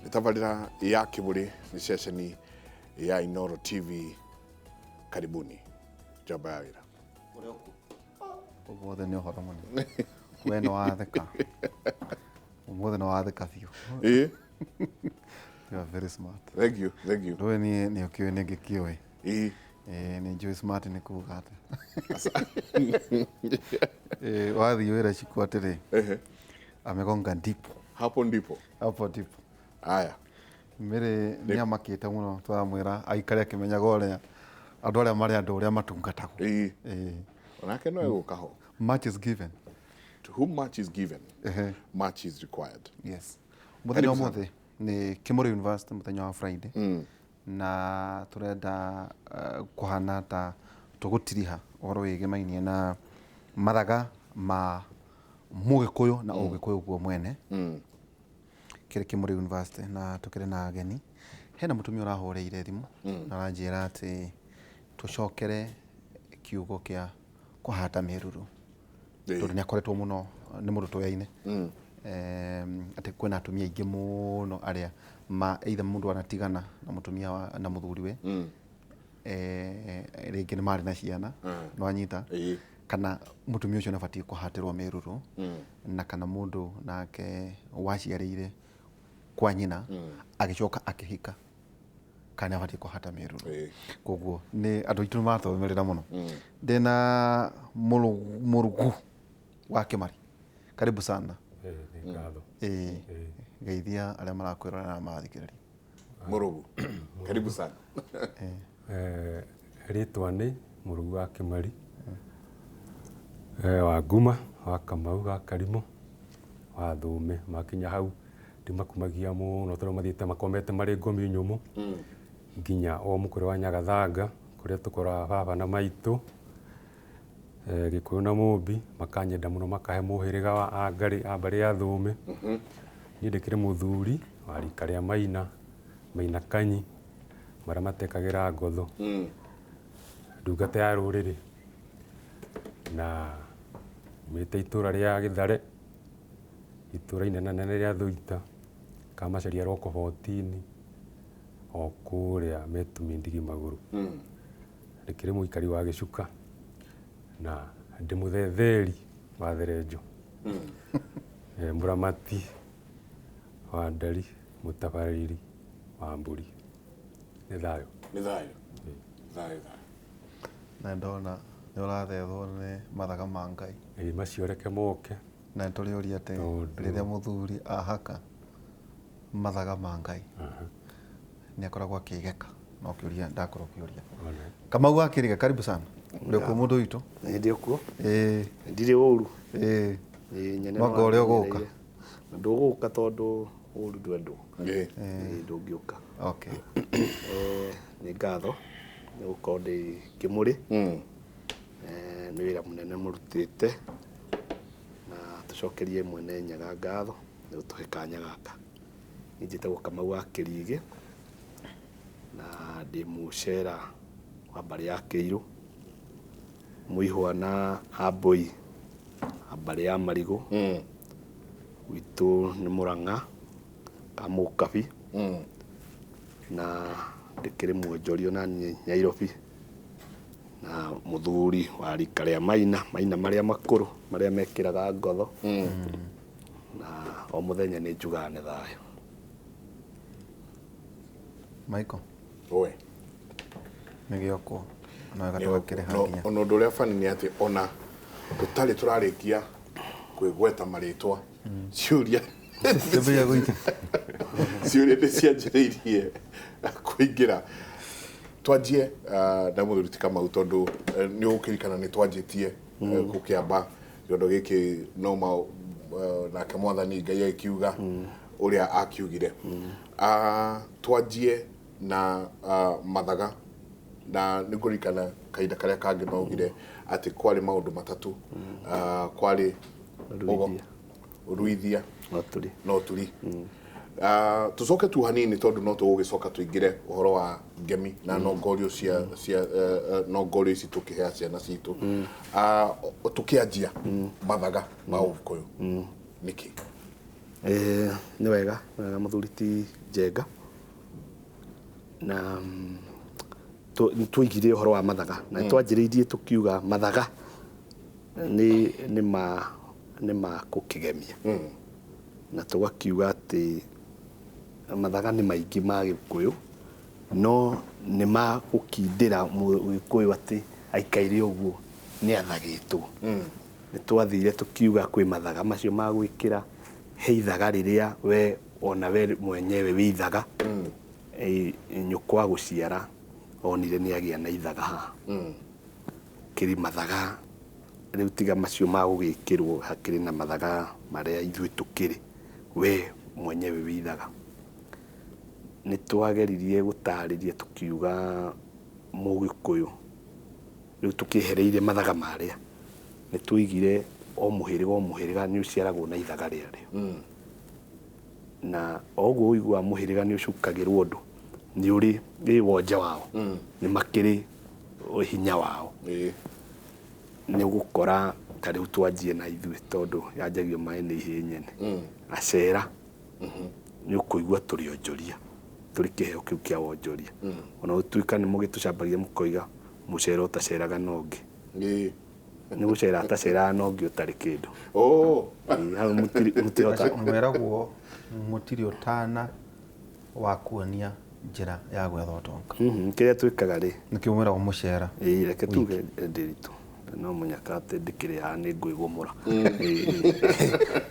Nĩ tabarĩra ya Kĩbũrĩ, nĩ ceceni ya Inoro TV. Karibuni njamba ya wĩra. Ũmũthĩ nĩ ũhoro mũnene. We nĩ watheka. Ũmũthĩ nĩ watheka biũ. Ĩĩ. You are very smart. Thank you, thank you. Ndũĩ niĩ nĩ ũkĩũĩ nĩ ngĩkĩũĩ. Ĩĩ. Ĩĩ nĩ njũĩ smart nĩ kuga atĩa. Ĩĩ wathiĩ wĩra ciku atĩrĩ. Ehe. Amegonga ndipo. Hapo ndipo. Hapo ndipo. Aya. Mary nĩ amakĩte mũno tũramwĩra aikare akĩmenyaga ũrĩa andũ arĩa marĩ andũ ũrĩa matungatagwo. Ĩĩ. Ĩĩ. Onake no egũka ho. Much is given. To whom much is given, Ehe. much is required. Yes. Mũthenya Karibu ũmũthĩ nĩ Kimuri University mũthenya wa Friday. Na tũrenda kũhana ta tũgũtiriha ũhoro wĩgĩmainie na mathaga ma Mũgĩkũyũ na Ũgĩkũyũ guo mwene. Kĩrĩ Kimuri University na tũkĩrĩ na ageni. Hena mũtumia ũrahũrĩire thimũ na aranjĩra atĩ tũcokere kiugo kĩa kũhata mĩruru. Tondũ nĩ akoretwo mũno nĩ mũndũ tũyaine. Atĩ kwĩna atumia aingĩ mũno arĩa ma either mũndũ anatigana na mũtumia wa, na mũthuriwe. Rĩngĩ nĩ marĩ na ciana, nĩ wanyita? Kana mũtumia ũcio nĩ abatiĩ kũhatĩrwo mĩruru, na kana mũndũ nake waciarĩire kwa nyina agĩcoka akĩhika, kana nĩ abatiĩ kũhata mĩruru. Koguo nĩ andũ aitũ nĩ maratũrũmĩrĩra mũno. Ndĩna mũrugu wa Kĩmari, karibu sana. Nĩ ngatho. Ĩĩ, geithia arĩa marakwĩrorera na marathikĩrĩria. Mũrugu, karibu sana. Rĩtwa nĩ Mũrugu wa Kĩmari, wa Nguma, wa Kamau, wa Karimũ, wa Thũme. Makinya hau ndimakumagia mũno tondũ mathiĩte makomete marĩ ngomi nyũmũ nginya o mũkũrĩ wa Nyagathanga kũrĩa tũkoraga baba na maitũ, Gĩkũyũ na Mũmbi, makanyenda mũno makahe mũhĩrĩga wa Angarĩ a mbarĩ ya Thũme. Niĩ ndĩkĩrĩ mũthuri wa rika rĩa Maina, Maina Kanyi, marĩa matekagĩra ngotho, ndungata ya rũrĩrĩ, na nyumĩte itũra rĩa Gĩthare, itũra inenanene rĩa Thũita, Kamacaria Roko 14, o kũrĩa Metumi Ndigi Magũrũ. Ndĩkĩrĩ mũikari wa Gĩcuka na ndĩ mũthetheri wa Therenjo, mũramati wa ndari, mũtabarĩri wa mbũri. Nĩ thayũ. Nĩ thayũ. Thayũ, thayũ. Na ndona nĩ ũrathethwo nĩ mathaga ma Ngai. Ĩĩ, macio reke moke. Na nĩ tũrĩũria atĩ rĩrĩa mũthuri ahaka mathaga ma Ngai, nĩ akoragwo akĩgeka. No kĩũria ndakorwo kĩũria. Kamau wa Kĩrĩga, karibu sana. Ũrĩ kuo mũndũ witũ? Nĩ ndĩ kuo. Ĩĩ. Ndirĩ ũru. Ĩĩ. Ĩĩ, nyene Mwaka ũrĩa ũgũka. Na ndũgũka tondũ ũru ndwendwo. Ĩĩ. Ĩĩ, ndũngĩũka. Okay. Nĩ ngatho nĩ gũkorwo ndĩ Kĩmũrĩ. Nĩ wĩra mũnene mũrutĩte na tũcokerie mwene Nyaga ngatho nĩ gũtũhe kanya gaka. Niĩ njĩtagwo Kamau wa Kĩrigĩ na ndĩ mũcera wa mbarĩ ya Kĩirũ, mũihwa na Ambũi a mbarĩ ya Marigũ. Gwitũ nĩ Mũrang'a ka Mũkabi na ndĩkĩrĩ mwonjoria ona niĩ Nyairobi na mũthuri wa rika rĩa Maina, Maina marĩa makũrũ marĩa mekĩraga ngotho na o mũthenya nĩ njugaga nĩ thayũ. Michael. Oe. Nĩ gĩokwo. No wega tũgakĩrĩha nginya. Ona ũndũ ũrĩa bani nĩ atĩ ona tũtarĩ tũrarĩkia kwĩgweta marĩtwa, ciũria Ciambĩrĩria gũita. Ciũria nĩ cianjĩrĩirie kũingĩra. Twanjie na mũthuri ti Kamau tondũ nĩ ũgũkĩririkana nĩ twanjĩtie gũkĩamba kĩondo gĩkĩ no ma, nake mwathani Ngai agĩkiuga ũrĩa akiugire. Twanjie na mathaga na nĩ ngũririkana kahinda karĩa kangĩ maugire atĩ kwarĩ maũndũ matatũ. Kwarĩ Ũruithia. Ũruithia. Na ũturi. Na ũturi. Tũcoke tu hanini tondũ no tũgũgĩcoka tũingĩre ũhoro wa ngemi na nongorio cia cia nongorio ici tũkĩhea ciana citũ. Tũkĩanjia mathaga ma Ũgĩkũyũ nĩkĩ? Nĩ wega, nĩ wega mũthuri ti Njenga. Na nĩ twoigire ũhoro wa mathaga na twanjĩrĩirie tũkiuga mathaga nĩ ma gũkĩgemia na tũgakiuga atĩ mathaga nĩ maingĩ ma Gĩkũyũ, no nĩ ma gũkindĩra Mũgĩkũyũ atĩ aikaire ũguo nĩ athagĩtwo. Nĩ twathire tũkiuga kwĩ mathaga macio ma gwĩkĩra, he ithaga rĩrĩa we ona we mwenyewe wĩ ithaga. Nyũkwa gũciara onire nĩ agĩa na ithaga haha. Kĩrĩ mathaga rĩu tiga macio ma gũgĩkĩrwo, hakĩrĩ na mathaga marĩa ithuĩ tũkĩrĩ we mwenyewe wĩ ithaga. Nĩ twageririe gũtarĩria tũkiuga Mũgĩkũyũ rĩu tũkĩehereire mathaga marĩa nĩ tũigire o mũhĩrĩga o mũhĩrĩga nĩ ũciaragwo na ithaga rĩarĩo, na o ũguo ũiguaga mũhĩrĩga nĩ ũcukagĩrwo ũndũ nĩ ũrĩ ĩ wonje wao, nĩ makĩrĩ hinya wao. Nĩ ũgũkora ta rĩu twanjie na ithuĩ tondũ yanjagio maĩ nĩ ihĩĩ nyene. Acera nĩ ũkũigua tũrĩ onjoria, tũrĩ kĩheo kĩu kĩa wonjoria, ona gũtuĩka nĩ mũgĩtũcambagia mũkoiga mũcera ũtaceraga na ũngĩ. Nĩ gũcera ataceraga na ũngĩ ũtarĩ kĩndũ. Ĩĩ, hau mũtirihota. Mwĩragwo mũtirĩ ũtana wa kuonia njĩra ya gwetha ũtonga. Kĩrĩa twĩkaga rĩ, Nĩkĩo mwĩragwo mũcera. Ĩĩ, reke tuge ndĩritũ no mũnyaka atĩ ndĩkĩrĩ haha nĩ ngwĩgũmũra.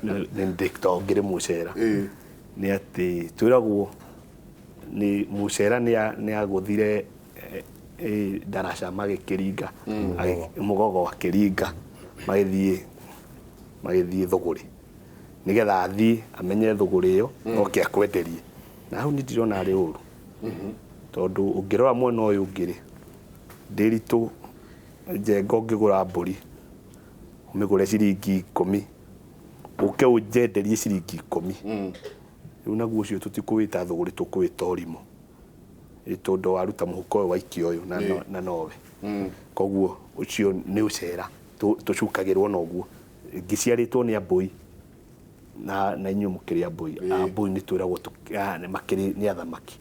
Nĩ tondũ ngĩrĩ mũcera nĩ atĩ twĩragwo nĩ mũcera nĩ agũthire ndaraca magĩkĩringa mũgogo akĩringa magĩthiĩ thũgũrĩ nĩgetha athiĩ amenye thũgũrĩ ĩyo oke akwenderie, na hau nĩ ndirona arĩ ũru tondũ ũngĩrora mwena ũyũ ũngĩ rĩ, ndĩritũ Njenga, ũngĩgũra mbũri ũmĩgũre ciringi 10 ũke ũnjenderie ciringi 10, rĩu naguo ũcio tũtikũwĩta thũgũrĩ, tũkũwĩta ũrimũ. Ĩ tondũ waruta mũhuko ũyũ waikia ũyũ na, na nowe koguo ũcio nĩ ũcera tũcukagĩrwo na ũguo ngĩciarĩtwo nĩ ambũi na inyuĩ mũkĩrĩ ambũi. Ambũi nĩ twĩragwo nĩ makĩrĩ nĩ athamaki.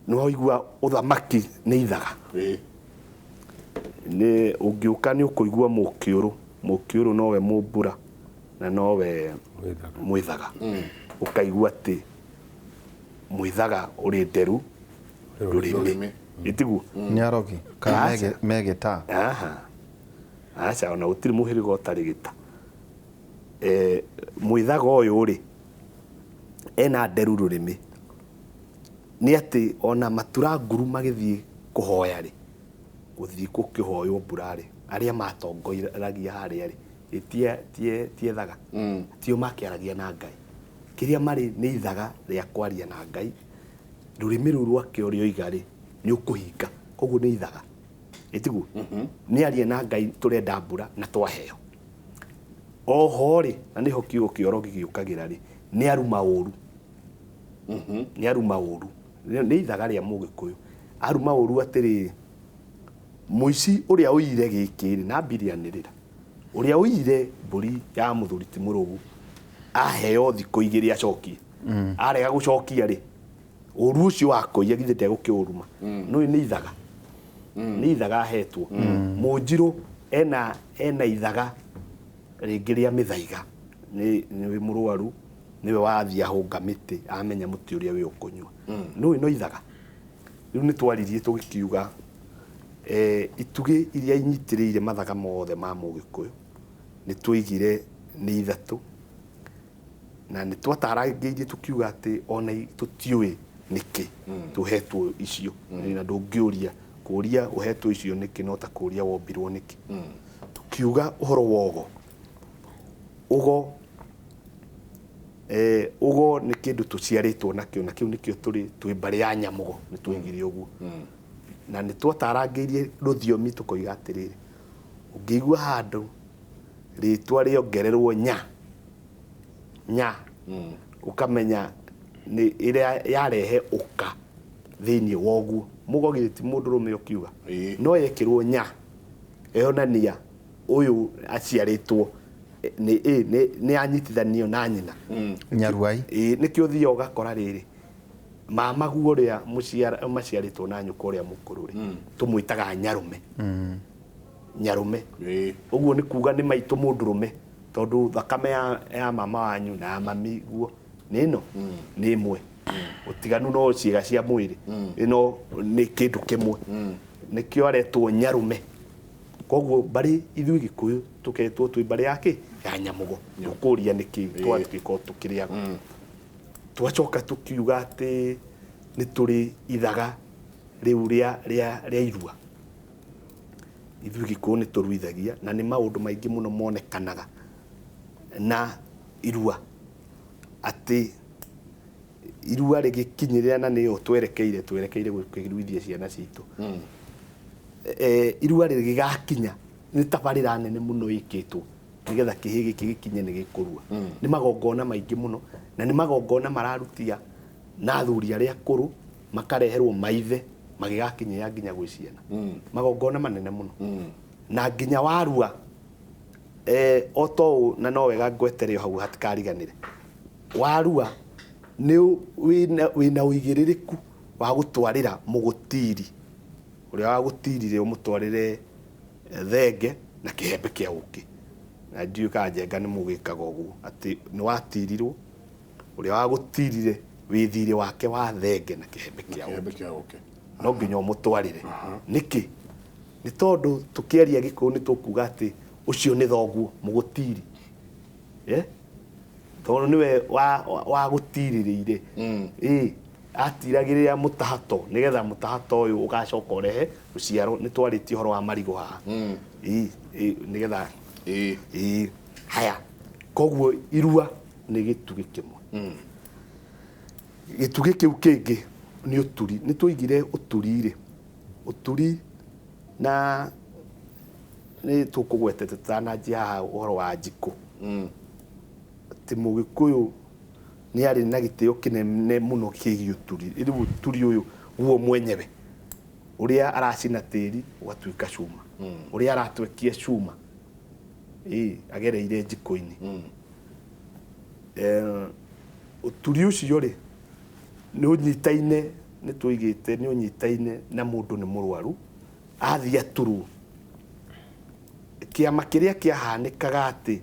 Nĩ waigua ũthamaki nĩ ithaga. Nĩ ũngĩũka nĩ ũkũigua mũkĩũrũ, mũkĩũrũ nowe mũmbura na nowe Mwĩthaga. Mwĩthaga. Ũkaigua atĩ mwĩthaga ũrĩ nderu rũrĩmĩ. Rũrĩmĩ. Ĩtiguo? Nĩ arogi kana Aca. Megĩta. Aha, aca, ona gũtirĩ mũhĩrĩga ũtarĩ gĩta. Mwĩthaga ũyũ rĩ ena nderu rũrĩmĩ nĩ atĩ ona matura nguru magĩthiĩ kũhoya rĩ, gũthiĩ gũkĩhoywo mbura rĩ, arĩa matongoragia harĩa rĩ, ĩ tiethaga tio makĩaragia na Ngai, kĩrĩa marĩ nĩ ithaga rĩa kwaria na Ngai, rũrĩmĩ rũu rwake ũrĩa oiga rĩ nĩ ũkũhinga, koguo nĩ ithaga, ĩtiguo? Nĩ arie na Ngai tũrenda mbura na twaheo. Oho rĩ, na nĩho kiugo kĩa ũrogi gĩũkagĩra rĩ, nĩ aruma ũru, nĩ aruma ũru, nĩ ithaga rĩa Mũgĩkũyũ aruma ũru atĩrĩrĩ, mũici ũrĩa ũiyire gĩkĩ rĩ, na ambirianĩrĩra ũrĩa ũiyire mbũri ya mũthuri ti mũrũgu aheo thikũ 2 acokie, arega gũcokia rĩ, ũru ũcio wakũiya githĩ ndegũkĩũruma? Nĩ nĩ ithaga, nĩ ithaga ahetwo. Mũnjirũ ena ithaga rĩngĩ rĩa mĩthaiga, nĩ mũrwaru nĩwe wathiĩ ahũnga mĩtĩ amenya mũtĩ ũrĩa wĩ ũkũnyua nĩũĩ no ithaga. Rĩu nĩ twaririe tũgĩkiuga itugĩ iria inyitĩrĩire mathaga mothe ma Mũgĩkũyũ nĩ tũigire nĩ ithatũ, na nĩ twatarangĩirie tũkiuga atĩ ona tũtiũĩ nĩkĩ tũhetwo icio, na ndũngĩũria kũria ũhetwo icio nĩkĩ, no ta kũria wombirwo nĩkĩ. Tukiuga ũhoro wa ũgo, ũgo nĩ kĩndũ tũciarĩtwo nakĩo, na kĩu nĩkĩo tũrĩ twĩ mbarĩ ya nyamũgo, nĩ twoigire ũguo na nĩ twatarangĩirie rũthiomi tũkoiga atĩrĩrĩ, ũngĩigua handũ rĩtwa rĩongererwo nya nya, ũkamenya nĩ ĩrĩa yarehe ũka thĩinĩ wa ũguo mũgo, githĩ ti mũndũrũme ũkiuga? No yekĩrwo nya yonania ũyũ aciarĩtwo. Nĩ anyitithanio na nyina. Nyaruai. Nĩkĩo ũthiaga ũgakora rĩrĩ mama guo ũrĩa maciarĩtwo na nyũkwa ũrĩa mũkũrũ rĩ, tũmwĩtaga nyarume. Nyarume. Ũguo nĩ kuga nĩ maitũ mũndũrũme, tondũ thakame ya mama wanyu na ya mami guo nĩ ĩno nĩ ĩmwe. Ũtiganu no ciĩga cia mwĩrĩ, ĩno nĩ kĩndũ kĩmwe. Nĩkĩo aretwo nyarume. Koguo mbarĩ ithuĩ Gĩkũyũ tũketwo twĩ mbarĩ yake ya Nyamugo. Tũkũria nĩkĩ twatuĩka tũkĩrĩaga. Twacoka tũkiuga atĩ nĩ tũrĩ ithaga rĩu rĩa irua. Ithuĩ Gĩkũyũ nĩ tũruithagia na nĩ maũndũ maingĩ mũno monekanaga na irua, atĩ irua rĩgĩkinyĩrĩra na nĩyo twerekeire gũkĩruithia ciana citũ. Irua rĩgĩgakinya nĩ tabarĩra nene mũno ĩkĩtwo nĩgetha kĩhĩ gĩkĩ gĩkinye nĩ gĩkũrua. Nĩ magongona maingĩ mũno na nĩ magongona mararutia na athuri arĩa akũrũ makareherwo maithe magĩgakinyĩra nginya gwĩ ciana. Magongona manene mũno. Na nginya warua o to ũũ, na no wega ngwetere o hau hatikariganĩre. Warua nĩ wĩna ũigĩrĩrĩku wa gũtwarĩra mũgũtiri ũrĩa wagũtirire ũmũtwarĩre thenge na kĩhembe kĩa ũkĩ. Na ndiũĩ kana Njenga nĩ mũgĩkaga ũguo, atĩ nĩ watirirwo ũrĩa wagũtirire wĩ thirĩ wake wa thenge na kĩhembe kĩa ũkĩ. No nginya ũmũtwarĩre. Nĩkĩ? Nĩ tondũ tũkĩaria Gĩkũyũ nĩ tũkuga atĩ ũcio nĩ thoguo mũgũtiri. Tondũ nĩwe wagũtirĩrĩire. Atiragĩrĩra mũtahato nĩgetha mũtahato ũyũ ũgacoka ũrehe rũciaro. Nĩ twarĩtie ũhoro wa marigũ haha. Nĩgetha haya. Koguo irua nĩ gĩtugĩ kĩmwe. Gĩtugĩ kĩu kĩngĩ nĩ ũturi. Nĩ twaigire ũturi rĩ. Ũturi na nĩ tũkũgwetete tũtananjia haha ũhoro wa njikũ. Atĩ Mũgĩkũyũ nĩ arĩ na gĩtĩo kĩnene mũno kĩgiĩ ũturi. Rĩu ũturi ũyũ guo mwenyewe ũrĩa aracina tĩri ũgatuĩka cuma, ũrĩa aratwekia cuma agereire njiko-inĩ. Ũturi ũcio rĩ nĩ ũnyitaine, nĩ tũigĩte nĩ ũnyitaine na mũndũ nĩ mũrwaru athiĩ aturwo. Kĩama kĩrĩa kĩahanĩkaga atĩ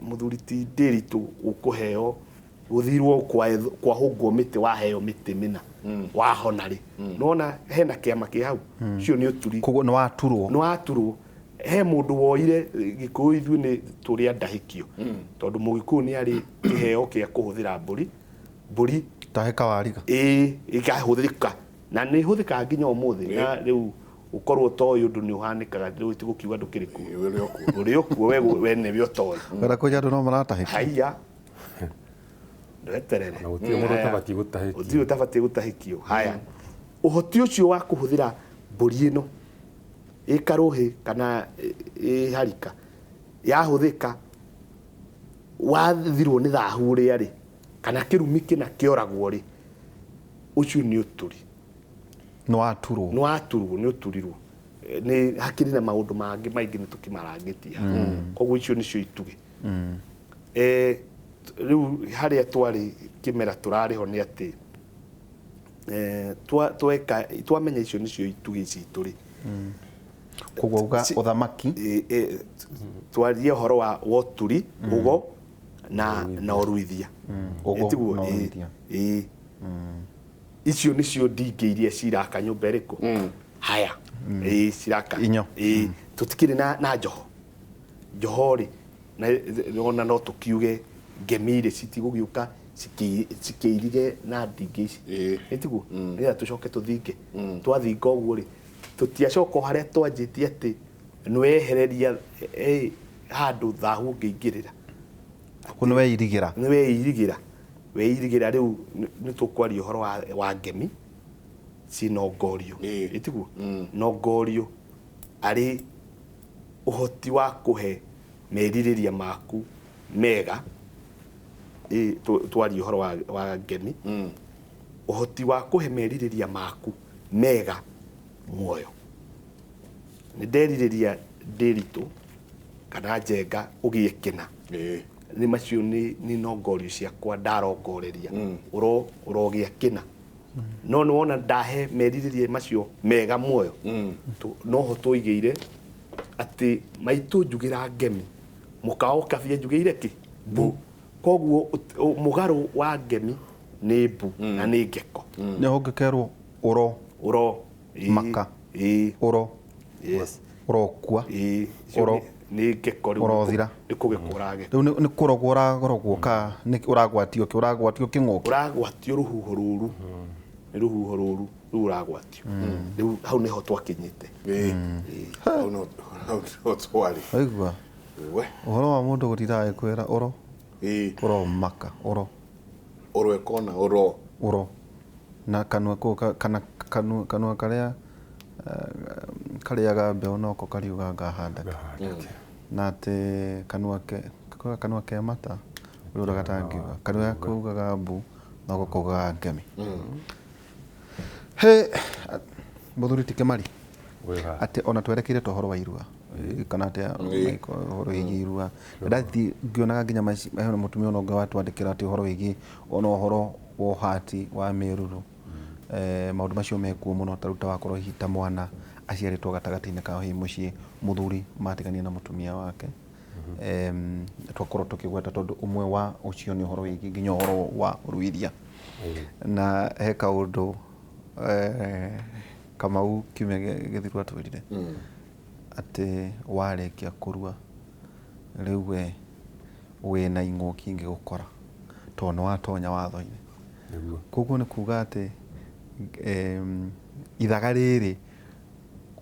mũthuri ti Ndĩritũ ũkũheo gũthirwo kwahũngwo mĩtĩ waheo mĩtĩ mĩna wahona rĩ, nona hena kĩama kĩ hau ũcio nĩ ũturi. Koguo nĩ waturwo. Nĩ waturwo. He mũndũ woire Gĩkũyũ ithuĩ nĩ tũrĩ andahĩkio, tondũ Mũgĩkũyũ nĩ arĩ kĩheo kĩa kũhũthĩra mbũri. Mbũri tahĩka wariga. Ĩkahũthĩka na nĩ ĩhũthĩkaga nginya ũmũthĩ, na rĩu ũkorwo ũtoĩ ũndũ nĩ ũhanĩkaga, rĩu tigũkiuga ndũkĩrĩ kuo. Ũrĩ ũkuo we nĩwe ũtoĩ. Wenda kũnja andũ no maratahĩka. Haiya. Ndweterere. Na gũtirĩ mũndũ ũtabatiĩ gũtahĩkio. Gũtirĩ ũtabatiĩ gũtahĩkio. Haya. Ũhoti ũcio wa kũhũthĩra mbũri ĩno ĩkarũhĩ kana ĩharika yahũthĩka wathirwo nĩ thahu ũrĩa rĩ, kana kĩrumi kĩna kĩoragwo rĩ, ũcio nĩ ũturi. Nĩ waturwo. Nĩ waturwo, nĩ ũturirwo. Nĩ hakĩrĩ na maũndũ mangĩ maingĩ nĩ tũkĩmarangĩtie. Koguo icio nĩcio itugĩ. Rĩu harĩa twarĩ kĩmera tũrarĩ ho nĩ atĩ twamenya icio nĩcio itugĩ citũ rĩ. Koguo uga ũthamaki. Twarie ũhoro wa ũturi, ũgo na ũruithia. Ũgo na ũruithia. Icio nĩcio ndingĩ iria ciraka nyũmba ĩrĩkũ? Haya. Ciraka. Inyo. Tũtikĩrĩ na njoho. Njoho rĩ, ona no tũkiuge ngemi rĩ citigũgĩũka cikĩirige na ndingĩ ici. Ĩtiguo? Nĩgetha tũcoke tũthinge. Twathinga ũguo rĩ, tũtiacoka o harĩa twanjĩtie atĩ nĩwehereria handũ thahu ũngĩingĩrĩra. Kũu nĩweirigĩra. Nĩweirigĩra. Weirigĩra rĩu nĩ tũkwaria ũhoro wa ngemi cinongorio. Ĩtiguo? Nongorio arĩ ũhoti wa kũhe merirĩria maku mega. Twarie ũhoro wa ngemi. Ũhoti wa kũhe merirĩria maku mega muoyo. Nĩ nderirĩria Ndĩritũ Kana njenga ũgĩe kĩna. Nĩ macio nĩ nongorio ciakwa ndarongoreria ũrogĩa kĩna. No nĩ wona ndahe merirĩria macio mega muoyo, noho tũigĩire atĩ maitũ njugĩra ngemi, mũkawa ũkabia njugĩire kĩ mbu. Koguo mũgarũ wa ngemi nĩ mbu na nĩ ngeko. Nĩho ũngĩkerwo ũro ũro maka, ũro yes, ũrokua, ũro nĩ ngeko rĩu ũrothira. Nĩ kũgekwo ũragekwo. Rĩu nĩ kũrogwo ũragorogwo ka nĩ ũragwatio kĩ ũragwatio kĩng'ũki? Ũragwatio rũhuho rũru. Nĩ rũhuho rũru rĩu ũragwatio. Rĩu hau nĩho twakinyĩte. Hau no twarĩ. Waigua? Ũhoro wa mũndũ gũtinda agĩkwĩra ũro. Ũro maka, ũro. Ũro ĩkona, ũro. Ũro. Na kanua kũu kana kanua karĩa karĩaga mbeũ noko kariuga ngahanda. Na atĩ kanua ke mata ũrĩa ũrĩa gatangiuga. Kanua kaugaga mbu noko kaugaga ngemi. He mũthuri ti Kĩmari atĩ ona twerekeire ta ũhoro wa irua kana atĩa ũhoro wĩgiĩ irua. Ndathiĩ ngĩonaga nginya hena mũtumia ona ũngĩ watwandĩkĩra atĩ ũhoro wĩgiĩ ona ũhoro wa ũhati wa mĩruru. Maũndũ macio mekuo mũno ta rĩu ta wakorwo hihi ta mwana aciarĩtwo gatagatĩ-inĩ kao hihi mũciĩ mũthuri matiganie na mũtumia wake. Twakorwo tũkĩgweta tondũ ũmwe wa ũcio nĩ ũhoro wĩgiĩ nginya ũhoro wa ũruithia. Na he kaũndũ Kamau kiumia gĩthiru atwĩrire atĩ warĩkia kũrua rĩu we wĩna ing'ũki ingĩgũkora tondũ nĩ watonya watho-inĩ. Koguo nĩ kuga atĩ ithaga rĩrĩ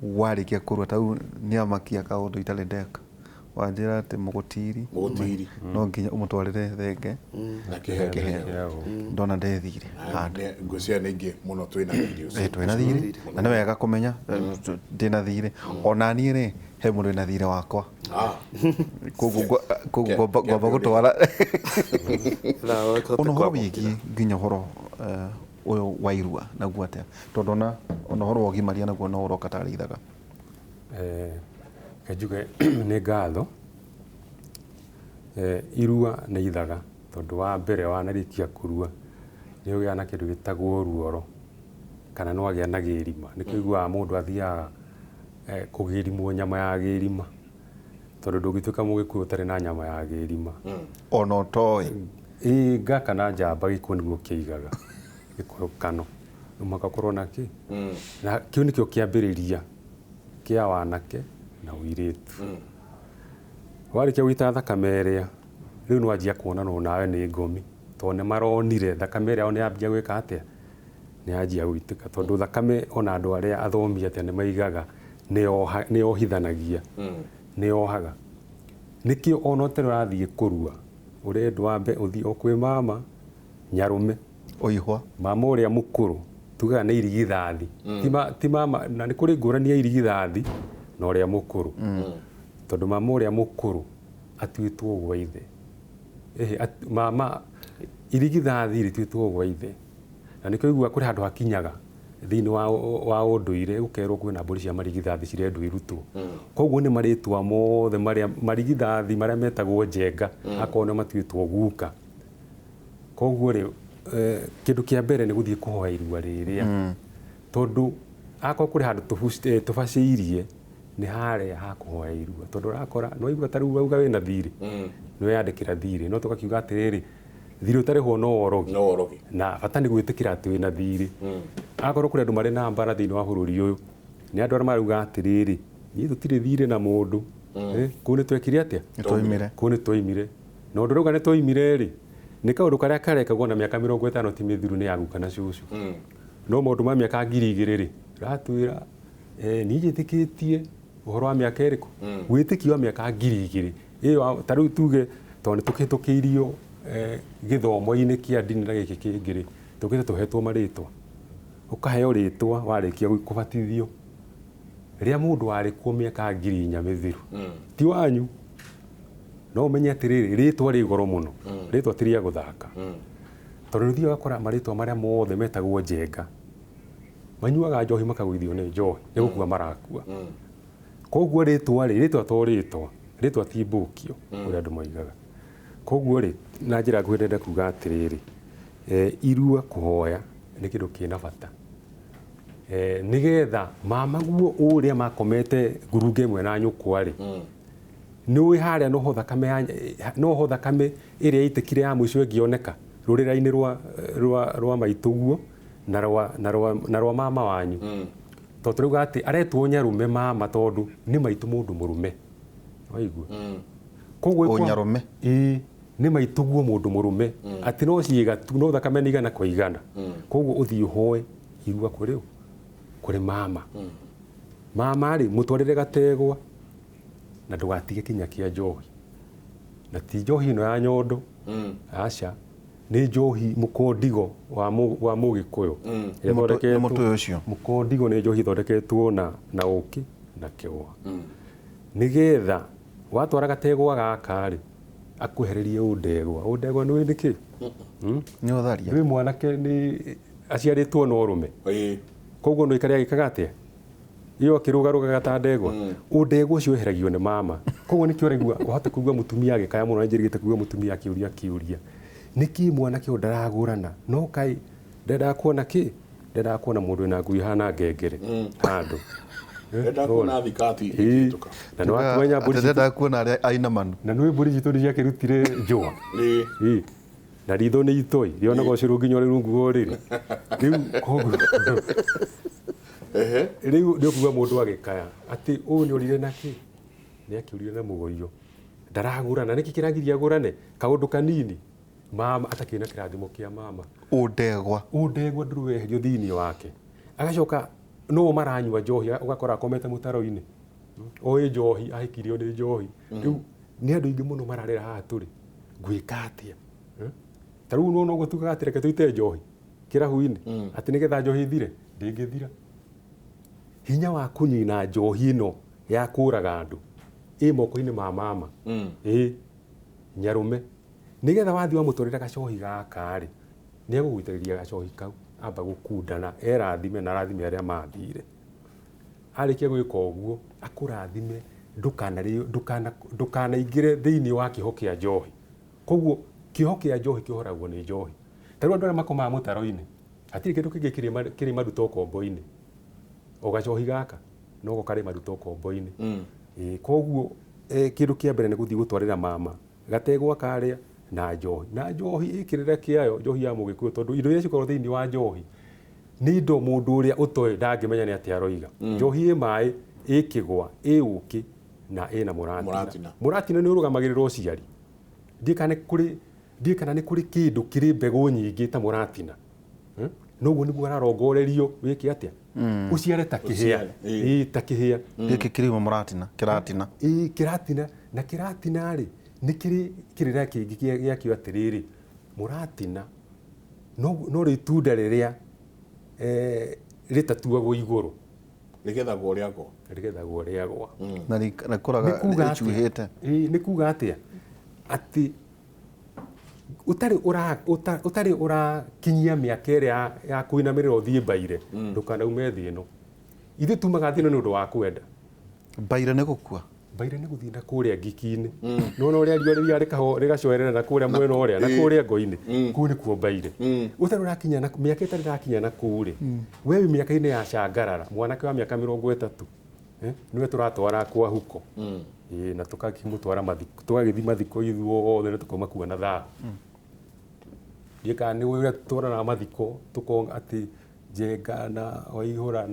warĩkia kũrua ta rĩu nĩamakia kaũndũ itarĩ ndeka. Wanjĩra atĩ mũgũtiri no nginya ũmũtwarĩre thenge na kĩheo. Ndona ndethire handũ. Ngwĩciria nĩ aingĩ mũno twĩna thirĩ ũcio. Twĩna thirĩ na nĩ wega kũmenya ndĩna thirĩ. Ona niĩ rĩ he mũndũ wĩna thirĩ wakwa. Koguo ngwamba gũtwara. Ona ũhoro wĩgiĩ nginya ũhoro ũyũ wa irua naguo atĩa? Tondũ ona ũhoro wa ũgimaria naguo no ũroka tarĩ ithaga. Njuge nĩ ngatho. Irua nĩ ithaga tondũ wa mbere wanarĩkia kũrua nĩ ũgĩaga na kĩndũ gĩtagwo ruoro kana nĩ wagĩa na gĩrima. Nĩkĩo ũiguaga mũndũ athiaga kũgĩrimwo nyama ya gĩrima tondũ ndũngĩtuĩka mũgĩkũyũ ũtarĩ na nyama ya gĩrima. Ona ũtoĩ. Ĩĩ nga kana njamba gĩkuũ nĩguo kĩigaga gĩkũyũkano no mũhaka ũkorwo na kĩ na kĩu nĩkĩo kĩambĩrĩria kĩa wanake na ũirĩtu. Warĩkia gũita thakame ĩrĩa rĩu nĩ wanjia kuonanwo nawe nĩ ngomi tondũ nĩ maronire thakame ĩrĩa nĩ yambia gwĩka atĩa, nĩ yanjia gũitĩka tondũ thakame ona andũ arĩa athomi atĩa nĩ maigaga nĩ yohithanagia, nĩ yohaga. Nĩkĩo ona ũtarĩ ũrathiĩ kũrua ũrendwo wambe ũthiĩ o kwĩ mama nyarũme ũihwa mama ũrĩa mũkũrũ tugaga nĩ irigithathi. Ti mama, na nĩ kũrĩ ngũrani ya irigithathi na ũrĩa mũkũrũ. Tondũ mama ũrĩa mũkũrũ atuĩtwo gwa ithe. Mama irigithathi rĩtuĩtwo gwa ithe. Na nĩkĩo ũiguaga kũrĩ handũ hakinyaga thĩinĩ wa ũndũire gũkerwo kwĩna mbũri cia marigithathi cirendwo irutwo. Koguo nĩ marĩtwa mothe marĩa marigithathi marĩa metagwo njenga akorwo nĩ matuĩtwo guka. Koguo rĩ kĩndũ kĩa mbere nĩ gũthiĩ kũhoya irua rĩrĩa tondũ akorwo kũrĩ handũ tũbacĩirie nĩ harĩa ha kũhoya irua tondũ ũrakora nĩ waigua ta rĩu wauga wĩna thirĩ nĩ weyandĩkĩra thirĩ no tũgakiuga atĩrĩrĩ thirĩ ũtarĩhwo no worogi na bata nĩ gwĩtĩkĩra atĩ wĩna thirĩ. Akorwo kũrĩ andũ marĩ na mbara thĩinĩ wa bũrũri ũyũ nĩ andũ arĩa marauga atĩrĩrĩ niĩ tũtirĩ thirĩ na mũndũ. Kũu nĩ twekire atĩa? Kũu nĩ twoimire. Na ũndũ ũrauga nĩ twoimire rĩ nĩ kaũndũ karĩa karekagwo na mĩaka 50 ti mĩthiru nĩ ya guka na cũcũ. No maũndũ ma mĩaka 2000 rĩ ũratwĩra niĩ njĩtĩkĩtie ũhoro wa mĩaka ĩrĩkũ? Wĩtĩkio wa mĩaka 2000 ĩyo ta rĩu tuge tondũ nĩ tũkĩhĩtũkĩirio gĩthomo-inĩ kĩa ndini na gĩkĩ kĩngĩ rĩ tũkĩte tũhetwo marĩtwa. Ũkaheo rĩtwa warĩkia kũbatithio rĩa mũndũ warĩ kuo mĩaka 4000 mĩthiru ti wanyu. No ũmenye atĩrĩrĩ rĩtwa rĩ goro mũno, rĩtwa ti rĩa gũthaka. Tondũ nĩ ũthiaga ũgakora marĩtwa marĩa mothe metagwo njenga manyuaga njohi makagũithio nĩ njohi nĩ gũkua marakua. Koguo rĩtwa rĩ rĩtwa to rĩtwa Rĩtwa ti mbũkio ũrĩa andũ moigaga. Koguo rĩ, na njĩra nguhĩ ndĩrenda kuga atĩrĩrĩ, irua kũhoya nĩ kĩndũ kĩna bata. Nĩgetha mamaguo ũrĩa makomete ngurunga ĩmwe na nyũkwa rĩ, nĩ ũĩ harĩa noho thakame ya noho thakame ĩrĩa ĩitĩkire ya mũico ĩngĩoneka rũrĩra-inĩ rwa maitũguo na rwa mama wanyu, tondũ tũrauga atĩ aretwo nyarume mama tondũ nĩ maitũ mũndũ mũrume, waigua? Koguo Ũnyarume. Ĩĩ, nĩ maitũguo mũndũ mũrume, atĩ no ciĩga tu, no thakame nĩ igana kwa igana. Koguo ũthiĩ ũhoe irua kũrĩ ũ? Kũrĩ mama. Mama rĩ, mũtwarĩre gategwa na ndũgatige kinya kĩa njohi, na ti njohi ĩno ya nyondo, aca, nĩ njohi mũkondigo wa mũgĩkũyũ ĩrĩa Nĩ ĩthondeketwo- mũtĩ ũyũ ũcio. Mũkondigo nĩ njohi ĩthondeketwo na ũkĩ na kĩgwa, nĩgetha watwara gategwa gaka rĩ, akwehererie ũndegwa. Ũndegwa nĩ nĩkĩ? Nĩ ũtharia. Nĩ mwanake nĩ aciarĩtwo na ũrũme. Koguo no ikare agĩkaga atĩa iyo akĩrũgarũgaga ta ndegwa. Ũndegwa ũcio weheragio nĩ mama. Koguo nĩkĩo ũraigua wahota kũigua mũtumia agĩkaya mũno, na njĩrĩgĩte kũigua mũtumia akĩũria kĩũria, nĩkĩ mwanake ũyũ ndaragũrana? No kaĩ ndendaga kuona kĩ? Ndendaga kuona mũndũ wĩna ngui ihana ngengere handũ. Ndenda kuona thikati Ĩĩ. ĩgĩtũka. Na nĩ wakĩmenya mbũri Atĩ citũ ndendaga kuona arĩa ainamanu. Na nĩ mbũri citũ nĩ ciakĩrutire njũa. Ĩĩ. Na ritho nĩ itoi rĩonaga ũcũrũ nginya ũrĩ rungu wa ũrĩrĩ. Rĩu koguo rĩu nĩ ũkuga mũndũ agĩkaya atĩ ũyũ nĩ orire na kĩ? Nĩ akĩũrire na mũgoiyo, ndaragũrana. Nĩkĩ kĩragiria agũrane? Kaũndũ kanini, mama atakĩrĩ na kĩrathimo kĩa mama. Ũndegwa. Ũndegwa ndũrĩ weherio thĩinĩ wake. Agacoka no maranyua njohi, ũgakora akomete mũtaro-inĩ, oĩ njohi, ahĩkirio nĩ njohi. Rĩu nĩ andũ aingĩ mũno mararĩra haha tũrĩ, ngwĩka atĩa? Eh? Ta rĩu nona ũguo tugaga atĩ reke tũite njohi kĩrabu-inĩ, atĩ nĩgetha njohi ithire. Ndĩngĩthira. Hinya wa kũnina njohi ĩno ya kũraga andũ ĩ moko-inĩ ma mama. Ĩ nyarume, nĩgetha wathiĩ wamũtwarĩra gacohi gaka rĩ, nĩ egũgũitĩrĩria gacohi kau, amba gũkundana, erathime na arathime arĩa mathire. Arĩkia gwĩka ũguo, akũrathime ndũkanarĩo, ndũkanaingĩre thĩinĩ wa kĩoho kĩa njohi. Koguo kĩoho kĩa njohi kĩohoragwo nĩ njohi. Ta rĩu andũ arĩa makomaga mũtaro-inĩ, hatirĩ kĩndũ kĩngĩ kĩrĩ maruta ũkombo-inĩ, o gacohi gaka noko karĩ maruta ũkombo-inĩ. Ĩĩ, koguo kĩndũ kĩa mbere nĩ gũthiĩ gũtwarĩra mama gategwa karĩa na njohi, na njohi ĩkĩrĩra kĩayo, njohi ya mũgĩkũyũ, tondũ indo iria cikoragwo thĩinĩ wa njohi nĩ indo mũndũ ũrĩa ũtoĩ ndangĩmenya nĩ atĩa aroiga. Njohi ĩ maĩ, ĩ kĩgwa, ĩ ũkĩ na ĩna mũratina. Mũratina. Mũratina nĩ ũrũgamagĩrĩra ũciari. Ndiĩ kana nĩ kũrĩ kĩndũ kĩrĩ mbegũ nyingĩ ta mũratina. Noguo nĩguo ararongorerio wĩke atĩa? Ũciare ta kĩhĩa. Ũciare, ĩĩ. Ĩĩ, ta kĩhĩa. Gĩkĩ kĩriuma mũratina, kĩratina. Ĩĩ, kĩratina. Na kĩratina rĩ, nĩ kĩrĩ kĩrĩra kĩngĩ gĩakĩo atĩrĩrĩ, mũratina no rĩ itunda rĩrĩa rĩtatuagwo igũrũ. Rĩgethagwo rĩagwa. Rĩgethagwo rĩagwa. Na rĩkũraga Nĩ kuga atĩa? rĩcuhĩte. Ĩĩ, nĩ kuga atĩa? Atĩ ũtarĩ ũrakinyia mĩaka ĩrĩa ya kũinamĩrĩra ũthiĩ mbaire, ndũkanaume thĩ ĩno. Ithuĩ tumaga thĩ ĩno nĩ ũndũ wa kwenda. Mbaire nĩ gũkua. Mbaire nĩ gũthiĩ na kũrĩa ngiki-inĩ. Nĩwona ũrĩa riũa rĩrĩa rĩgacoerera na kũrĩa mwena ũrĩa, na kũrĩa ngo-inĩ. Kũu nĩkuo mbaire. Ũtarĩ ũrakinya na mĩaka ĩtarĩ ĩrakinya na kũu rĩ, we wĩ mĩaka-inĩ ya cangarara, mwanake wa mĩaka 30, nĩwe tũratwara kwa huko. Ĩĩ, na tũgakĩmũtwara mathiko, tũgagĩthiĩ mathiko ithuothe na tũkauma kuo na thahu. Ndiũĩ kana nĩ ũrĩa tũtwaranaga mathiko, tũkonga atĩ Njenga na Waihũra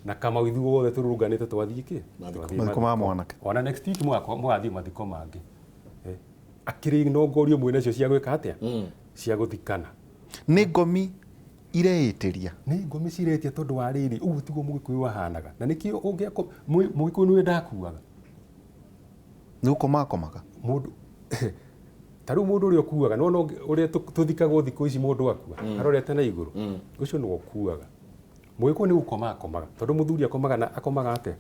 na Kamau ithuothe tũrũrũnganĩte twathiĩ kĩ? Twathiĩ. Mathiko ma mwanake. Ona next week mũgathiĩ mathiko mangĩ. Akĩrĩ nongorio mwĩna cio cia gwĩka atĩa? Cia gũthikana. Nĩ ngomi ireĩtĩria. Nĩ ngomi ciretia tondũ wa rĩrĩ, ũguo tiguo mũgĩkũyũ ahanaga. Na nĩkĩo mũgĩkũyũ nĩwe ndakuaga. Nĩ gũkoma akomaga. Mũndũ ta rĩu mũndũ ũrĩa ũkuaga, no ũrĩa tũthikagwo thikũ ici mũndũ akua, arorete na igũrũ, ũcio nĩwe ũkuaga. Mũgĩkũyũ nĩ gũkoma akomaga, tondũ mũthuri akomaga na akomaga atĩa?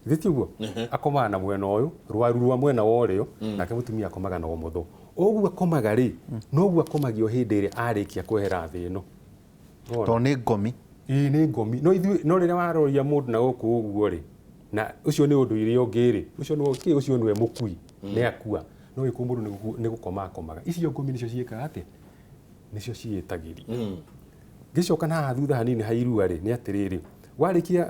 Githĩ ti ũguo? Akomaga na mwena ũyũ, rwaru rwa mwena wa ũrĩo, nake mũtumia akomaga na ũmotho. Ũguo akomaga rĩ, noguo akomagio hĩndĩ ĩrĩa arĩkia kwehera thĩ ĩno. Wona? Tondũ nĩ ngomi. Ĩĩ, nĩ ngomi. No ithuĩ, no rĩrĩa waroria mũndũ na gũkũ ũguo rĩ, Na ũcio nĩ ũndũire ũngĩ rĩ, ũcio nĩ kĩ ũcio nĩwe mũkui nĩ akua no gĩkũ mũndũ nĩ gũkoma akomaga. Icio ngomi nĩcio ciĩkaga atĩa? Nĩcio ciĩtagĩria. Ngĩcoka na haha thutha hanini ha irua rĩ, nĩ atĩrĩrĩ, warĩkia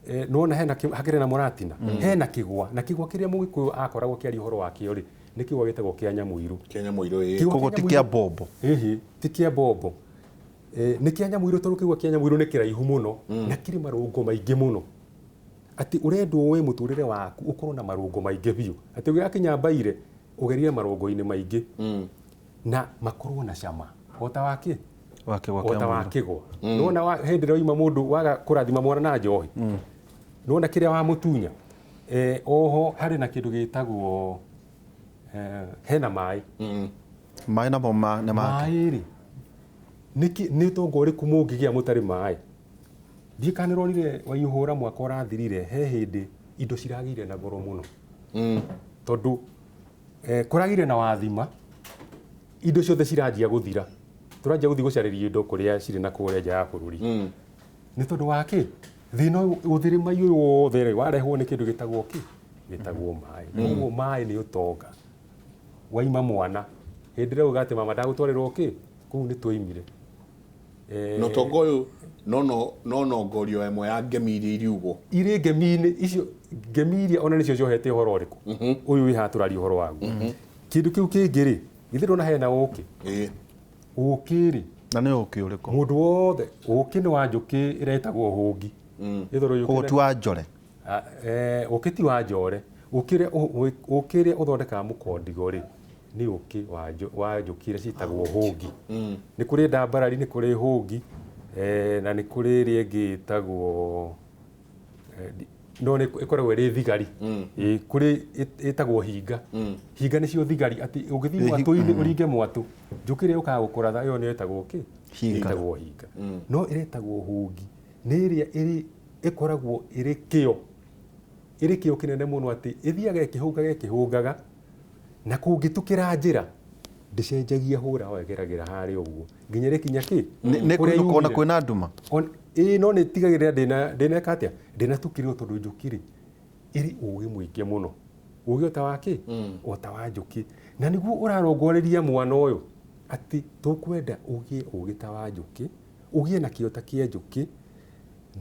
nĩwona hena hakĩrĩ na mũratina, hena kĩgwa, na kĩgwa kĩrĩa mũgĩkũyũ akoragwo akĩaria ũhoro wakĩo rĩ, nĩ kĩgwa gĩtagwo kĩa nyamũirũ. Kĩa nyamũirũ ĩĩ. Kĩgwa Koguo kĩa ti nyamũirũ- kĩa mbombo. Ĩhĩ, ti kĩa mbombo. Nĩ kĩa nyamũirũ tondũ kĩgwa kĩa nyamũirũ nĩ kĩraihu mũno na kĩrĩ marũngo maingĩ mũno. Atĩ ũrendwo we mũtũrĩre waku ũkorwo na marũngo maingĩ biũ. Atĩ ũgĩgakinya mbaire ũgerire marũngo-inĩ maingĩ na makorwo na cama o ta wa kĩ? Wa kĩgwa O kĩa ta wa mũirũ. kĩgwa. Nĩwona hĩndĩ ĩrĩa waima mũndũ waga kũrathima mwana na njohi. Nĩwona kĩrĩa wamũtunya. Oho harĩ na kĩndũ gĩtagwo hena maĩ. Maĩ namo nĩ make. Maĩ rĩ, nĩ ũtonga ũrĩkũ mũngĩgĩa mũtarĩ maĩ? Ndiũĩ kana nĩũronire Waihũra mwaka ũrathirire he hĩndĩ indo ciragĩire na goro mũno. Tondũ kũragĩire na wathima, indo ciothe ciranjia gũthira. Tũranjia gũthiĩ gũcarĩria indo kũrĩa cirĩ na kũrĩa nja ya bũrũri. Nĩ tondũ wa kĩ? Thĩna ũyũ, ũthĩrĩmai ũyũ wothe rĩ, warehwo nĩ kĩndũ gĩtagwo kĩ? Gĩtagwo maĩ. Koguo maĩ nĩ ũtonga. Waima mwana, hĩndĩ ĩrĩa uga atĩ mama ndagũtwarĩrwo kĩ? Kũu nĩ twaimire. Na ũtonga ũyũ no nongorio ĩmwe ya ngemi iria iriugwo. Irĩ ngemi-inĩ icio, ngemi iria ona nĩcio ciohete ũhoro ũrĩkũ? Ũyũ wĩ haha tũraria ũhoro waguo. Kĩndũ kĩu kĩngĩ rĩ, githĩ ndũrona hena ũkĩ? Ũkĩ rĩ, Na nĩ ũkĩ ũrĩkũ? Mũndũ wothe, ũkĩ nĩ wa njũkĩ ĩrĩa ĩtagwo hũngi. Ĩtagwo njũkĩ Koguo ti wa njore? Ũkĩ ti wa njore. Ũkĩ ũrĩa ũthondekaga mũkondigo rĩ, nĩ ũkĩ wa njũkĩ iria ciĩtagwo hũngi. Nĩ kũrĩ ndambarari, nĩ kũrĩ hũngi, na nĩ kũrĩ ĩrĩa ĩngĩ ĩtagwo, no nĩ ĩkoragwo ĩrĩ thigari. Kũrĩ ĩtagwo hinga. Hinga nĩcio thigari, atĩ ũngĩthiĩ mwatũ-inĩ ũringe mwatũ, njũkĩ ĩrĩa yũkaga gũkũratha ĩyo nĩyo ĩtagwo kĩ? Hinga. Ĩtagwo hinga. No ĩretagwo hũngi, nĩ ĩrĩa ĩkoragwo ĩrĩ kĩo. Ĩrĩ kĩo kĩnene mũno atĩ ĩthiaga ĩkĩhũngaga ĩkĩhũngaga, na kũngĩtukĩra njĩra, ndĩcenjagia hũra o ĩgeragĩra harĩa ũguo. Nginya ĩrĩkinya kĩ? Nĩ Kũrĩa kũinũka ona yumire. kwĩna nduma? Ĩĩ, no nĩ tigagĩrĩra ndĩneka atĩa? Ndĩnatukĩrĩrwo tondũ njũkĩ rĩ, ĩrĩ ũgĩ mũingĩ mũno. Ũgĩ o ta wa kĩ? O ta wa njũkĩ. Na nĩguo ũrarongoreria mwana ũyũ, atĩ tũkwenda ũgĩe ũgĩ ta wa njũkĩ, ũgĩe na kĩo ta kĩa njũkĩ,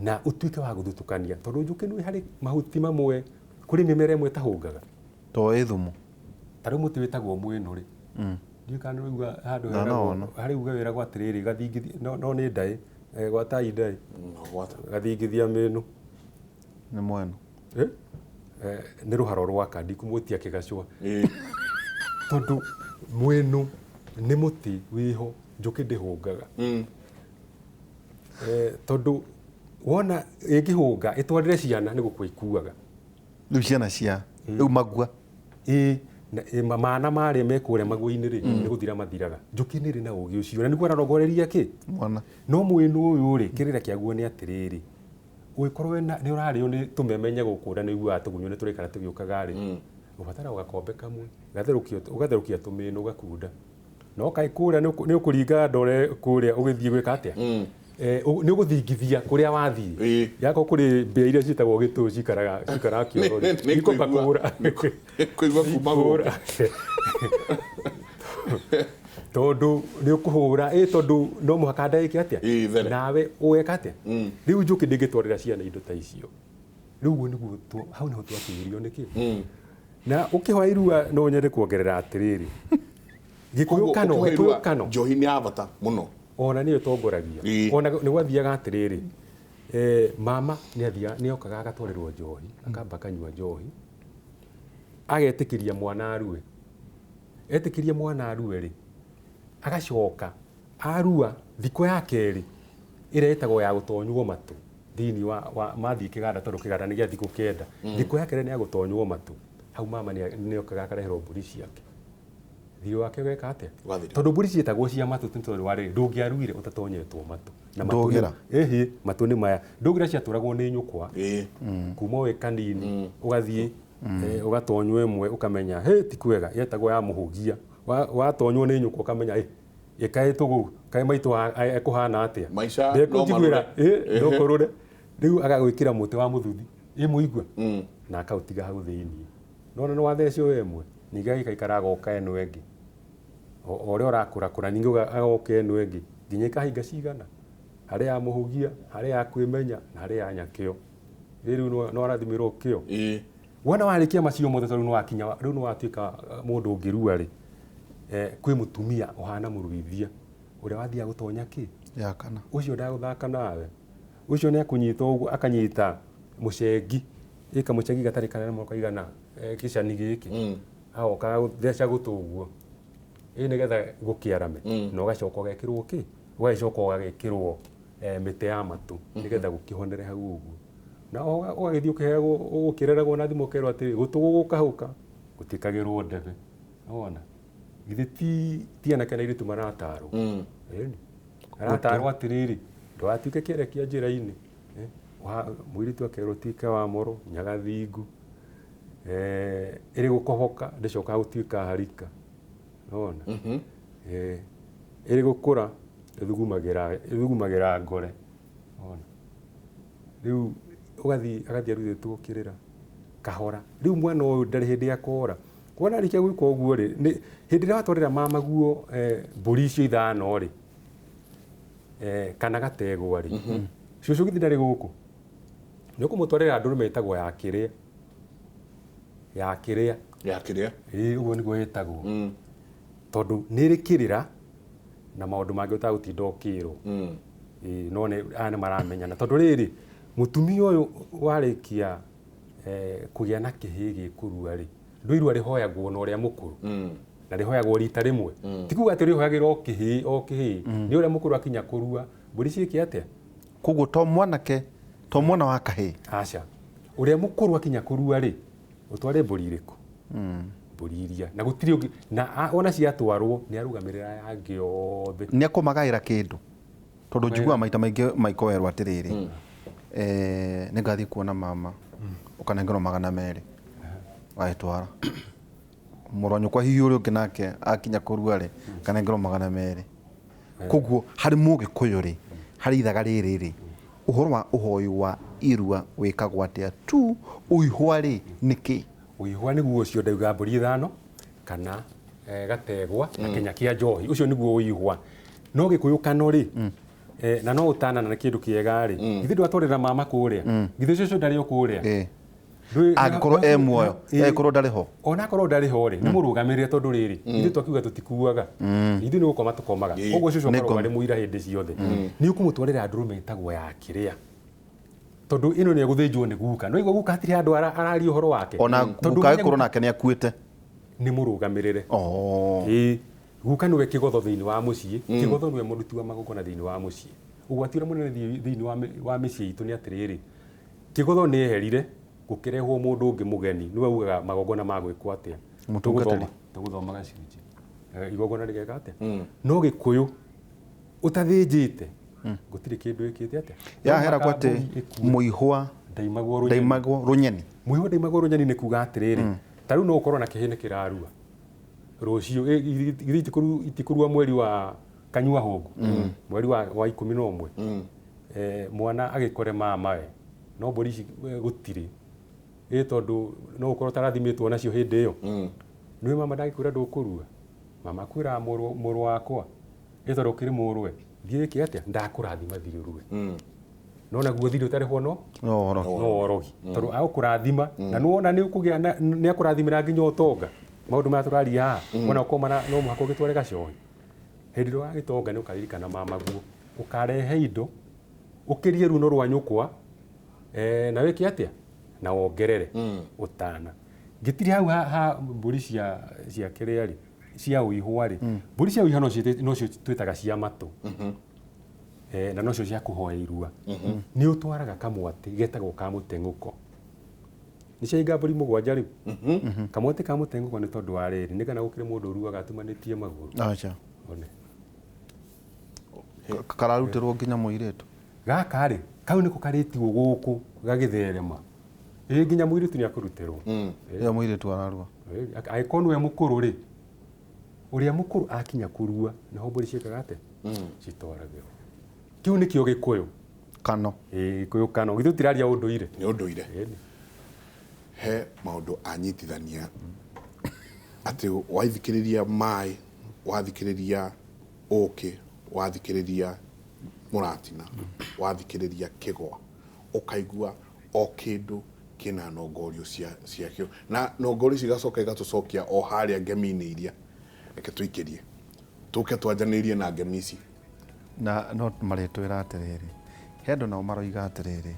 na ũtuĩke wa gũthutũkania. Tondũ njũkĩ nĩ harĩ mahuti mamwe, kũrĩ mĩmera ĩmwe ĩtahũngaga. To ĩ thumu. Ta rĩu mũtĩ wĩtagwo mwĩnũ rĩ. Ndiũĩ kana nĩ ũraigua handũ Na no heragwo, ona. harĩ uga wĩragwo atĩrĩrĩ, gathingithia, no nĩ ndaĩ, gwatai ndaĩ. No, gwata. Gathingithia mĩnũ. Nĩ mwena. Nĩ rũharo rwaka, ndikũmũtia kĩgacũa. Tondũ mwĩnũ nĩ mũtĩ wĩho, njũkĩ ndĩhũngaga. Tondũ wona ĩngĩhũnga, ĩtwarĩre ciana nĩ gũkua ikuaga. Rĩu ciana cia, rĩu magua. Ĩĩ, na, mana marĩa me kũrĩa magua-inĩ rĩ, nĩ gũthira mathiraga. Njũkĩ nĩ ĩrĩ na ũgĩ ũcio, na nĩguo ararongoreria kĩ? Mwana. No mwĩnũ ũyũ rĩ, kĩrĩra kĩaguo nĩ atĩrĩrĩ, ũngĩkorwo nĩ ũrarĩo nĩ tũmemenye gũkũ na nĩ ũiguaga tũgunyũ nĩ tũraikara tũgĩũkaga rĩ, ũbataraga gakombe kamwe, ũgatherũkia tũmĩnũ ũgakunda. No kaĩ kũrĩa nĩ ũkũringa ndore kũrĩa ũgĩthiĩ gwĩka atĩa? Nĩ ũgũthingithia kũrĩa wathiĩ. Yakorwo kũrĩ mbĩa iria ciĩtagwo gĩtũũ cikaraga kĩoro rĩ, Nĩ ikomba kũũra. kũigua kuma gũkũ. Kũũra. Tondũ nĩ ũkũhũra, tondũ no mũhaka ndagĩke atĩa? There. Nawe ũgeka atĩa? Rĩu njũkĩ ndĩngĩtwarĩra ciana indo ta icio. Rĩu ũguo nĩguo hau nĩho twakĩũrio nĩkĩ? Na ũkĩhoya irua no nyende kuongerera atĩrĩrĩ. Gĩkũyũ Koguo kano, ũkĩhoya Gĩkũyũ irua, kano. Njohi nĩ ya bata mũno. Ona nĩyo ĩtongoragia. Ona nĩ gwathiaga atĩrĩrĩ, mama nĩ okaga agatwarĩrwo njohi, akamba akanyua njohi, agetĩkĩria mwana arue. Etĩkĩria mwana arue rĩ, agacoka arua thikũ ya kerĩ ĩrĩa ĩtagwo ya gũtonywo matũ thĩinĩ wa mathiĩ kĩganda, tondũ kĩganda nĩ gĩa thikũ 9. Thikũ ya kerĩ nĩ ya gũtonywo matũ. Hau mama nĩ okaga akareherwo mbũri ciake. Thiĩ wake weka atĩa? Wathire. Tondũ mbũri ciĩtagwo cia matũ nĩ tondũ warĩ ndũngĩaruire ũtatonyetwo matũ. Na matũ nĩ Ndũgĩra. Ĩhĩ, matũ nĩ maya. Ndũgĩra ciatũragwo nĩ nyũkwa. Kuma wĩ kanini, ũgathiĩ, ũgatonywo ĩmwe, ũkamenya, hĩ, ti kwega, yetagwo ya mũhũgia. Watonywo nĩ nyũkwa ũkamenya, hĩ, ĩkaĩ tũgũ, kaĩ maitũ ekũhana atĩa? Maica Ndekũnjiguĩra, no marũre. no kũrũre. Rĩu agagwĩkĩra mũtĩ wa mũthuthi. Ĩ mũigua na akaũtiga hau thĩiniĩ. Nona nĩ wathecwo ĩmwe, ningĩ agĩikaikara agoka ĩno ĩngĩ. O ũrĩa ũrakũrakũra ningĩ agoka ĩno ĩngĩ nginya ĩkahinga cigana. Harĩ ya mũhugia, harĩ ya kwĩmenya na harĩ ya nyakĩo. Rĩu no arathimĩrwo kĩo. Wona warĩkia macio mothe tondũ nĩwakinya rĩu nĩwatuĩka mũndũ ũngĩrua rĩ, kwĩ mũtumia ũhana mũruithia ũrĩa wathiaga gũtonya kĩ? Ya kana. Ũcio ndagũthaka nawe. Ũcio nĩ akũnyita ũguo akanyita mũcengi, ĩka mũcengi gatarĩ kanene mũno kaigana kĩcani gĩkĩ. Agoka gũtheca gũtũ ũguo. Ĩ nĩgetha gũkĩarame. Na ũgacoka ũgekĩrwo kĩ? Ũgagĩcoka ũgagĩkĩrwo mĩtĩ ya matũ nĩgetha gũkĩhonere hau ũguo. Na ũgagĩthiĩ ũkĩheagwo ũkĩreragwo na thimũ ũkerwo atĩrĩ gũtũ gũgũkahũka gũtiĩkagĩrwo ndebe. Wona? Githĩ ti anake na airĩtu maratarwo? Ĩni. Aratarwo atĩrĩrĩ, ndũgatuĩke kĩere kĩa njĩra-inĩ. Mũirĩtu akerwo tuĩke wa moro, nyagathingu, ĩrĩ gũkoboka ndĩcokaga gũtuĩka harika. Wona? Ĩrĩ gũkũra ĩthugumagĩra ngore. Wona? Rĩu ũgathiĩ agathiĩ arutĩtwo kĩrĩra kahora. Rĩu mwana ũyũ ndarĩ hĩndĩ akora. Wona arĩkia gwĩka ũguo rĩ, hĩndĩ ĩrĩa watwarĩra mama guo mbũri icio ithano rĩ, kana gategwa rĩ, cũcũ githĩ ndarĩ gũkũ? Nĩ ũkũmũtwarĩra ndũrũme ĩtagwo ya kĩrĩa. Ya kĩrĩa. Ya kĩrĩa. Ĩĩ ũguo nĩguo ĩtagwo. Tondũ nĩ ĩrĩ kĩrĩra na maũndũ mangĩ ũtagũtinda ũkĩrwo. Ĩĩ no nĩ aya nĩ maramenyana. Tondũ rĩrĩ, mũtumia ũyũ warĩkia kũgĩa na kĩhĩĩ gĩkũrua rĩ, ndũ irua rĩhoyagwo na ũrĩa mũkũrũ. Na rĩhoyagwo rita rĩmwe. Ti kuga atĩ rĩhoyagĩra o kĩhĩĩ o kĩhĩĩ. Nĩ ũrĩa mũkũrũ akinya kũrua, mbũri ciĩke atĩa? Koguo to mwanake, to mwana wa kahĩĩ. Aca. Ũrĩa mũkũrũ akinya kũrua rĩ, ũtware mbũri irĩkũ? Mbũri iria. Na gũtirĩ ũngĩ, na ona ciatwarwo nĩ arũgamĩrĩra aya angĩ othe. Nĩ akũmagaĩra kĩndũ. Tondũ njiguaga maita maingĩ Michael werwo atĩrĩrĩ, nĩ ngathiĩ kuona mama, ũkanengerwo 200. Wagĩtwara. Mũrũ wa nyũkwa hihi ũrĩa ũngĩ nake akinya kũrua rĩ, akanengerwo 200. Koguo harĩ mũgĩkũyũ rĩ, harĩ ithaga rĩrĩ rĩ, ũhoro wa ũhoi wa irua wĩkagwo atĩa? Tu ũihwa rĩ nĩ kĩ? Ũihwa nĩguo ũcio ndauga mbũri ithano kana gategwa na kĩnya kĩa njohi, ũcio nĩguo ũihwa. No gĩkũyũ kano rĩ, na no ũtanana na kĩndũ kĩega rĩ, githĩ ndwatwarĩra mama kũrĩa? Githĩ cũcũ ndarĩ o kũrĩa? Angĩkorwo e muoyo, angĩkorwo ndarĩ ho. Ona akorwo ndarĩ ho rĩ, nĩ mũrũgamĩrĩre tondũ rĩrĩ, ithuĩ twakiuga tũtikuaga. Ithuĩ nĩ gũkoma tũkomaga. Koguo cũcũ akoragwo arĩ mũira hĩndĩ ciothe. Nĩ ũkũmũtwarĩra ndũrũme ĩtagwo ya kĩrĩa. Tondũ ĩno nĩ ĩgũthĩnjwo nĩ guka. No igua guka hatirĩ handũ araria ũhoro wake. Ona guka agĩkorwo nake nĩ akuĩte. Nĩ mũrũgamĩrĩre. Ĩĩ. Guka nĩwe kĩgotho thĩinĩ wa mũciĩ, kĩgotho nĩwe mũruti wa magongona thĩinĩ wa mũciĩ. Ũgwati ũrĩa mũnene thĩinĩ wa mĩciĩ itũ nĩ atĩrĩrĩ, kĩgotho nĩ eherire, gũkĩrehwo mũndũ ũngĩ mũgeni, nĩwe ugaga magongona ma gwĩkwo atĩa. Mũtungatĩri. Tũgũthoma gacunjĩ. Igongona rĩgeka atĩa? No gĩkũyũ ũtathĩnjĩte, gũtirĩ kĩndũ ĩkĩte atĩa? Yahera kwa atĩ mũihwa ndaimagwo rũnyeni. Ndaimagwo rũnyeni. Mũihwa ndaimagwo rũnyeni nĩ kuga atĩrĩrĩ, ta rĩu no ũkorwo na kĩhĩĩ nĩ kĩrarua. Rũciũ, githĩ itikũrua mweri wa kanyua hũngũ, mweri wa 11. Mwana agĩkore mamawe, no mbũri ici gũtirĩ. Ĩ tondũ no ũkorwo ũtarathimĩtwo nacio hĩndĩ ĩyo. Nĩwe mama ndangĩkwĩra ndũkũrua. Mama akwĩraga mũrũ wakwa, ĩ tondũ ũkĩrĩ mũrũwe, thiĩ wĩke atĩa? Ndakũrathima thiĩ ũrue. No naguo thirĩ ũtarĩhwo no? No ũrogi. No ũrogi. Tondũ agũkũrathima, na nĩwona nĩ ũkũgĩa na, nĩ akũrathimĩra nginya ũtonga. Maũndũ maya tũraria haha, wona ũkoma na, no mũhaka ũgĩtware gacohi. Hĩndĩ ĩrĩa ũgagĩtonga nĩ ũkaririkana mamaguo. Ũkarehe indo, ũkĩrie runo rwa nyũkwa, na wĩke atĩa? Na wongerere ũtana. Ngĩtiri hau ha mbũri cia kĩrĩa rĩ, cia ũihwa rĩ. Mbũri cia ũihwa nocio twĩtaga cia matũ. Na nocio cia kũhoya irua. Nĩ ũtwaraga kamwatĩ getagwo ka mũteng'ũko. Nĩ ciahinga mbũri 7 rĩu. Kamwatĩ ka mũteng'ũko nĩ tondũ wa rĩrĩ, nĩ kana gũkĩrĩ mũndũ ũruaga atumanĩtie magũrũ. Aca. One. Kararutĩrwo nginya mũirĩtu. Gaka rĩ, kau nĩko karĩtigwo gũkũ gagĩtherema. Ĩ nginya mũirĩtu nĩ akũrutĩrwo. Ĩyo mũirĩtu ararua. Angĩkorwo nĩwe mũkũrũ rĩ, ũrĩa mũkũrũ akinya kũrua, nĩho mbũri ciĩkaga atĩa? Citwaragĩrwo. Kĩu nĩkĩo gĩkũyũ. Kano. Ĩ, gĩkũyũ kano. Githĩ tũtiraria ũndũire? Nĩ ũndũire. Ĩni. He maũndũ anyitithania atĩ waithikĩrĩria maĩ, wathikĩrĩria ũkĩ, wathikĩrĩria mũratina, wathikĩrĩria kĩgwa, ũkaigua o kĩndũ kĩna nongorio ciakĩo, na nongorio cigacoka igatũcokia o harĩa ngemi-inĩ iria. Reke tũikĩrie tũke twanjanĩrie na ngemi ici. Na no marĩtwĩra atĩrĩrĩ, he andũ nao maroiga atĩrĩrĩ,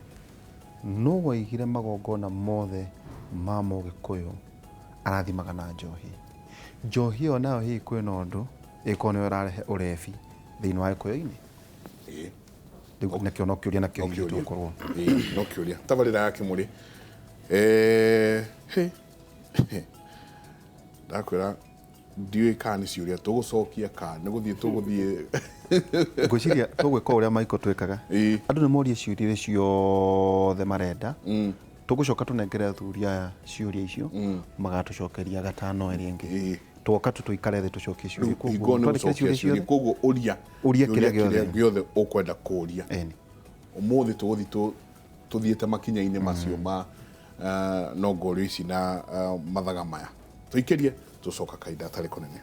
nũ waigire magongona mothe ma Mũgĩkũyũ arathimaga na njohi? Njohi ĩyo nayo hihi kwĩna ũndũ ĩkorwo nĩyo ĩrarehe ũrebi thĩinĩ wa Gĩkũyũ-inĩ? Ĩĩ. Rĩu nakĩo no kĩũria nakĩo No hihi kĩũria. tũgũkorwo. Ĩĩ, no kĩũria. Tabarĩra ya Kĩmũrĩ, he ndakwĩra ndiũĩ kana nĩ ciũria tũgũcokia kana nĩ gũthiĩ tũgũthiĩ. Ngwĩciria tũgwĩka ũrĩa Michael twĩkaga. Ĩĩ. Andũ nĩ morie ciũria iria ciothe marenda, tũgũcoka tũnengere athuri aya ciũria icio, magatũcokeria gatano ĩrĩa ĩngĩ. Ĩĩ. Twoka tu tũikare thĩ tũcokie ciũria. Rĩu hingo nĩ twandĩkĩre gũcokia ciũria ciũria ciothe. Koguo ũria Ũria kĩrĩa gĩothe. gĩothe ũkwenda kũria. Ĩni. Ũmũthĩ tũgũthiĩ tũthiĩte makinya-inĩ macio ma nongorio ici na mathaga maya. Tũikĩrie, tũcoka kahinda gatarĩ kũnene.